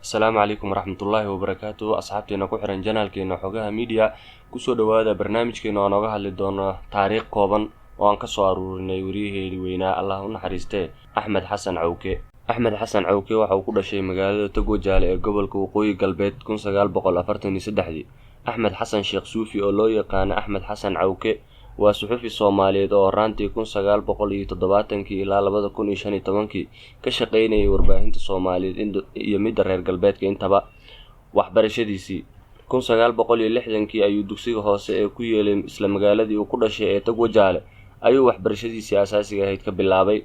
Asalaamu calaykum waraxmatullaahi wabarakaatu. Asxaabteena ku xiran channelkeena Xogaha Media, kusoo dhawaada barnaamijkeena oo nooga hadli doono taariikh kooban oo aan kasoo aruurinay wariyaheeni weynaa, Allah u naxariistee, Axmed Xasan Cawke. Axmed Xasan Cawke waxa uu ku dhashay magaalada Togwajaale ee gobolka Waqooyi Galbeed 1943-dii. Axmed Xasan Sheekh Suufi, oo loo yaqaano Axmed Xasan Cawke, waa suxufi Soomaaliyeed oo horaantii 1970-kii ilaa 2015-kii ka shaqeynayay warbaahinta Soomaaliyeed iyo midda reer galbeedka intaba. Waxbarashadiisii: 1960-kii ayuu dugsiga hoose ee ku yeelay isla magaaladii uu ku dhashay ee Togwajaale ayuu waxbarashadiisii asaasiga ahayd ka bilaabay.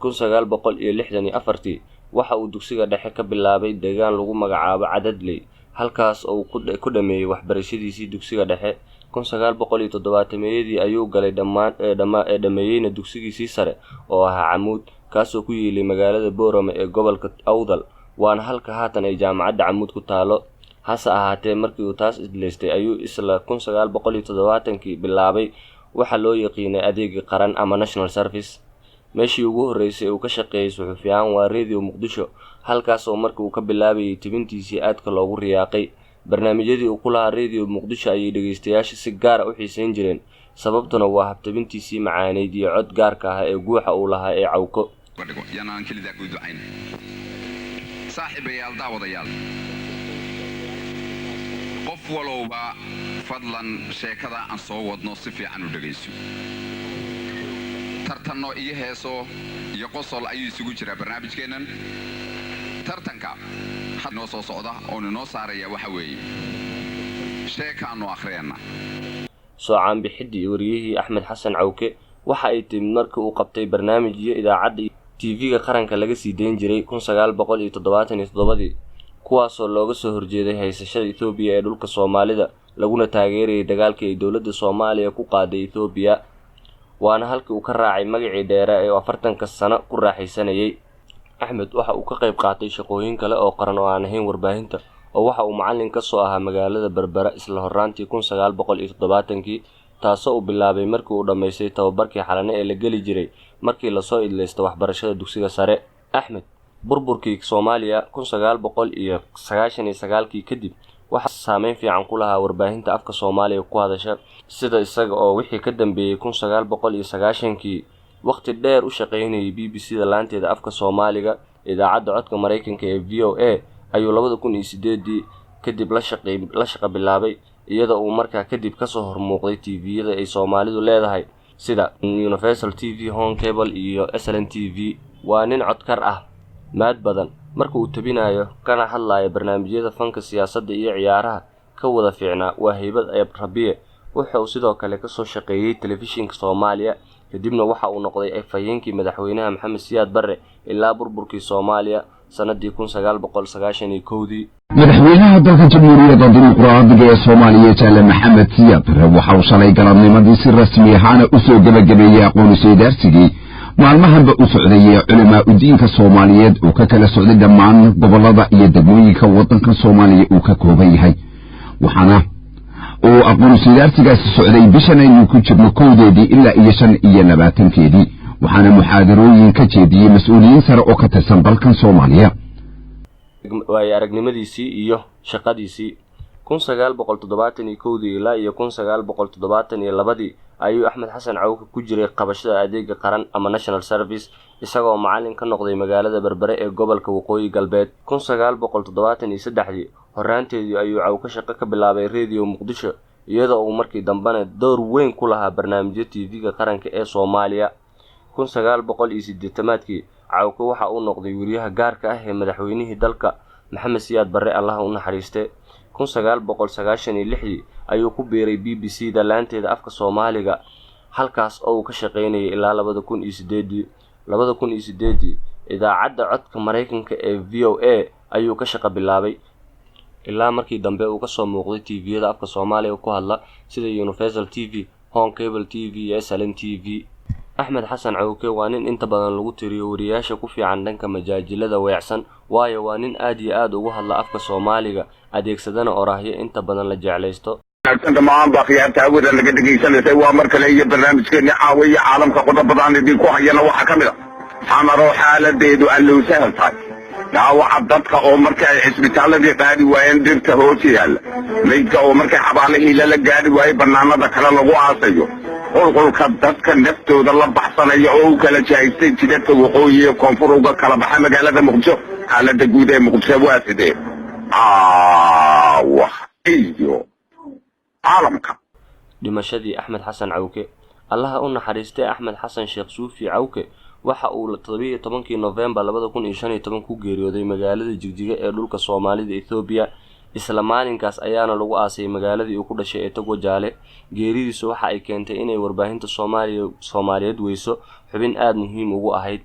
1964-tii waxa uu dugsiga dhexe ka bilaabay deegaan lagu magacaabo Cadadley, halkaas oo uu ku dhameeyey waxbarashadiisii dugsiga dhexe. 1970-meeyadii ayuu galay dhameeyeyna dugsigiisii sare oo ahaa Camuud, kaasoo ku yiilay magaalada Boorame ee gobolka Awdal, waana halka haatan ay Jaamacadda Camuud ku taalo. Hase ahaatee, markii uu taas idlaystay ayuu isla 1970-kii bilaabay waxa loo yaqiinay adeegii qaran ama national service. Meeshii ugu horreysay uu ka shaqeeyey suxufi ahaan waa Radio Muqdisho, halkaas oo markii uu ka bilaabayay tebintiisii aadka loogu riyaaqay. Barnaamijyadii uu ku lahaa Radio Muqdisho ayay dhegeystayaasha si gaara u xiiseyn jireen, sababtuna waa habtabintiisii macaaneyd iyo cod gaarka ah ee guuxa uu lahaa ee Cawko. Yanaan kelidaa ku ducayn, saaxiibayaal, daawadayaal, qof walowba fadlan sheekada aan soo wadno si fiican u dhegayso. Tartanno iyo heeso iyo qosol ayuu isugu jiraa barnaamijkeennan. Tartanka had inoo soo socda oonu inoo saaraya waxa weeye sheekaannu akhriyana. Soo caanbixidii wariyihii Axmed Xasan Cawke waxa ay timid markii uu qabtay barnaamijyo idaacadda TV-ga qaranka laga sii dayn jiray 1977-dii, kuwaasoo looga soo horjeeday haysashada Ethoobiya ee dhulka Soomaalida, laguna taageerayay dagaalkii ay dowladda Soomaaliya ku qaaday Ethoobiya. Waana halkii uu ka raacay magacii dheera ee uu 40-ka sano ku raaxaysanayay. Axmed waxa uu ka qayb qaatay shaqooyin kale oo qaran oo aan ahayn warbaahinta, oo waxa uu macallin ka soo ahaa magaalada Berbera isla horaantii 1970-kii, taasoo uu bilaabay markii uu dhammaystay tababarkii Xalane ee la geli jiray markii lasoo idlaysto waxbarashada dugsiga sare. Axmed burburkii Soomaaliya 1999-kii kadib waxaa saameyn fiican ku lahaa warbaahinta afka Soomaaliya ku hadasha, sida isaga oo wixii ka dambeeyey 1990-kii waqti dheer u shaqeynayay BBC da laanteeda afka Soomaaliga. Idaacadda codka Mareykanka ee VOA ayuu 2008-dii kadib la shaqo bilaabay, iyadoo uu markaa kadib kasoo hormuuqday TV-yada ay Soomaalidu leedahay sida Universal TV, Horn Cable iyo SLN TV. Waa nin codkar ah, maad badan marka uu tabinayo kana hadlayo barnaamijyada fanka, siyaasadda iyo ciyaaraha ka wada fiicnaa. Waa haybad rabiye. Wuxuu sidoo kale kasoo shaqeeyey telefishinka Soomaaliya, kadibna waxa uu noqday afhayeenkii madaxweynaha Maxamed Siyaad Barre ilaa burburkii Soomaaliya sanadii 1991-dii. Madaxweynaha dalka Jamhuuriyadda Dimuqraadiga ee Soomaaliya, Jaale Maxamed Siyaad Barre, waxa uu shalay galabnimadii si rasmi ahaana u soo gebagabeeyey aqoon-isweydaarsigii maalmahanba u socdayee culamaa udiinka Soomaaliyeed uu ka kala socday dhammaan gobollada iyo degmooyinka waddanka Soomaaliya uu ka kooban yahay. Waxaana uu aqoon-isweydaarsigaasi socday bishan aynu ku jirno 1-deedii ilaa iyo 25-keedii, waxaana muxaadarooyin ka jeediyey mas-uuliyiin sare oo ka tirsan dalkan Soomaaliya. Waayo aragnimadiisii iyo shaqadiisii: 1971-dii ilaa iyo 1972-dii ayuu Axmed Xasan Cawke ku jiray qabashada adeega qaran ama national service, isagoo macallin ka noqday magaalada Berbere ee gobolka Waqooyi Galbeed. 1973-dii horaanteedii ayuu Cawke shaqo ka bilaabay Radio Muqdisho, iyadoo uu markii dambena door weyn ku lahaa barnaamijyo TV-ga qaranka ee Soomaaliya. 1980-aadkii Cawke waxa uu noqday weriyaha gaarka ah ee madaxweynihii dalka Maxamed Siyaad Barre, Allaha u naxariiste. 1996-dii ayuu ku biiray BBC da laanteeda afka Soomaaliga, halkaas oo uu ka shaqeynayay ilaa 2008-dii. 2008-dii idaacadda codka Mareykanka ee VOA ayuu ka shaqo bilaabay, ilaa markii dambe uu kasoo muuqday TV-yada afka Soomaaliga ku hadla sida Universal TV, Horn Cable TV iyo SLN TV. Axmed Xasan Cawke waa nin inta badan lagu tiriyo wariyaasha ku fiican dhanka majaajilada weecsan, waayo waa nin aad iyo aad ugu hadla afka Soomaaliga, adeegsadana oraahyo inta badan la jeclaysto. Dhammaan baa khiyaarta hawada laga dhegaysanaysay, waa mar kale iyo barnaamijkeeni Caawa iyo Caalamka. Qodobadaan idinku hayana waxaa ka mid a Xamaroo xaaladeedu allow sahal tahay, dhaawaca dadka oo marka ay cisbitaaladii qaadi waayeen dhirta hoos yaalla, maydka oo markay xabaalihii lala gaadhi waaye bannaanada kale lagu aasayo, qulqulka dadka naftooda la baxsanaya oo u kala jahaystay jidadka waqooyi ee koonfur uga kala baxa magaalada Muqdisho. Xaaladda guud ee Muqdisho waa sidee caawa iyo caalamka? Dhimashadii Axmed Xasan Cawke. Allaha u naxariistay Axmed Xasan Sheekh Suufi Cawke waxa uu 17-kii Nofembar 2015 ku geeriyooday magaalada Jigjiga ee dhulka Soomaalida Ethoobiya. Isla maalinkaas ayaana lagu aasay magaaladii uu ku dhashay ee Togo Jaale. Geeridiisu waxa ay keentay inay warbaahinta Soomaaliya Soomaaliyeed weyso xubin aada muhiim ugu ahayd.